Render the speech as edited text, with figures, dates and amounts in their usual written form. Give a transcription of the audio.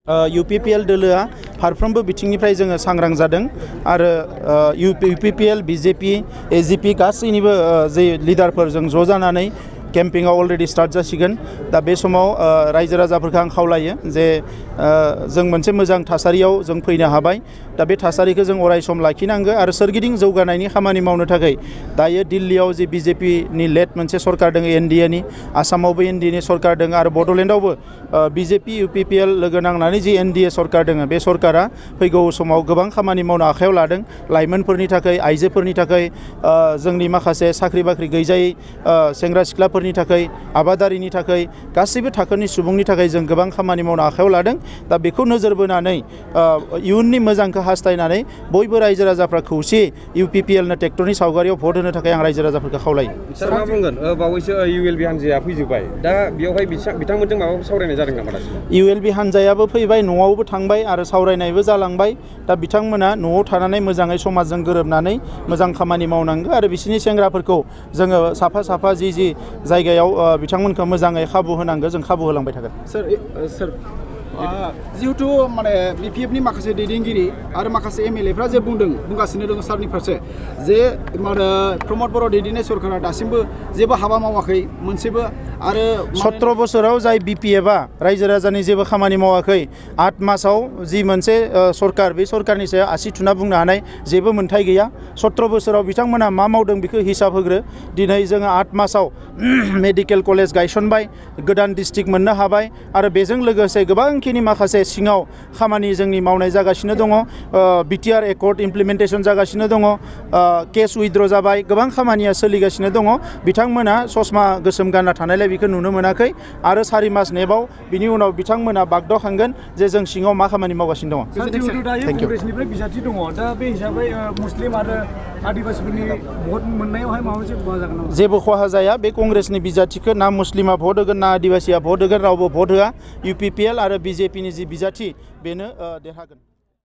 UPPL दोलोआ फारफ्रोमबो बिथिंनिफ्राय जोङो सांग्रां जादों आरो UPPL BJP AGP गासैनिबो जे लिडारफोरजों ज' जानानै केम्पिंआव अलरेडि स्टार्ट जासिगोन। दा बे समाव रायजो राजाफोरखौ आं खावलायो जे जों मोनसे मोजां थासारियाव जों फैनो हाबाय। दा बे थासारिखौ जों अराय सम लाखिनांगौ आरो सोरगिदिं जौगानायनि खामानि मावनो थाखाय दायो दिल्लीयाव जे BJP नि लेड मोनसे सरकार दङ NDA नि, आसामावबो NDA नि सरकार दङ आरो बड'लेण्डआवबो BJP UPPL लोगो नांनानै जि NDA सरकार दङ बे सरकारा फैगौ समाव गोबां खामानि मावनो आखायाव लादों। लाइमोनफोरनि थाखाय, आइजोफोरनि थाखाय, जोंनि माखासे साख्रि बाख्रि गैजायै सेंग्रा सिख्लाफोरनि थाखाय, आबादारिनि थाखाय, गासैबो थाखोनि सुबुंनि थाखाय जों गोबां खामानि मावनो आखायाव लादों। दा बेखौ नोजोर बोनानै इयुननि मोजांखौ हास्थायनानै बयबो रायजो राजाफ्रा खौसेयै UPPL नो ट्रेक्टरनि सावगारियाव भट होनो थाखाय आं रायजो राजाफोरखौ खावलायो। सार मा बुंगोन बावैसो ULB हान्जाया फैजोब्बाय, दा बेवहाय बिथांमोनजों माबाफोर सावरायनाय जादों नामा दासिम? ULB हान्जायाबो फैबाय, न'आवबो थांबाय आरो सावरायनायबो जालांबाय। दा बिथांमोना न'आव थानानै मोजाङै समाजजों गोरोबनानै मोजां खामानि मावनांगौ आरो बिसोरनि सेंग्राफोरखौ जोङो साफा साफा जि जायगायाव बिथांमोनखौ मोजाङै खाबु होनांगौ, जों खाबु होलांबाय थागोन। सर जिहेतु माने BPF नि माखासे दैदेनगिरि आरो माखासे MLA फ्रा जे बुंगासिनो दङ सारनि फारसे जे प्रमद बर' दैदेननाय सरकारा दासिमबो जेबो हाबा मावाखै मोनसेबो, आरो 17 बोसोराव जाय BPF आ रायजो राजानि जेबो खामानि मावाखै, 8 मासाव जि मोनसे सरकार, बे सरकारनि सायाव आसि थुना बुंनो हानाय जेबो मोन्थाय गैया। 17 बोसोराव बिथांमोना मा मावदों बेखौ हिसाब होग्रो। दिनै जोङो 8 मासाव मेडिकेल कलेज गायसनबाय, गोदान डिस्ट्रिक्ट मोननो हाबाय आरो बेजों लोगोसे गोबांखिनि माखासे सिङाव खामानि जोंनि मावनाय जागासिनो दङ। BTR एकर्ड इमप्लिमेन्टेसन जागासिनो दङ, केस उइथड्र जाबाय, गोबां खामानिया सोलिगासिनो दङ। बिथांमोना ससमा गोसोम गानना थानायलाय बेखौ नुनो मोनाखै आरो 4 मास नेबाव बिनि उनाव बिथांमोना बागदावखांगोन जे जों सिङाव मा खामानि मावगासिनो दङ। कंग्रेसनिफ्राय बिजाथि दङ, दा बे हिसाबै मुस्लिम आरो आदिबासिफोरनि भट मोननायावहाय माबा मोनसे खहा जागोन नामा? जेबो खहा जाया। बे कंग्रेसनि बिजाथिखौ ना मुस्लिमा भट होगोन ना आदिबासिया भट होगोन, रावबो भट होआ। UPPL आरो BJP नि जि बिजाथि बेनो देरहागोन।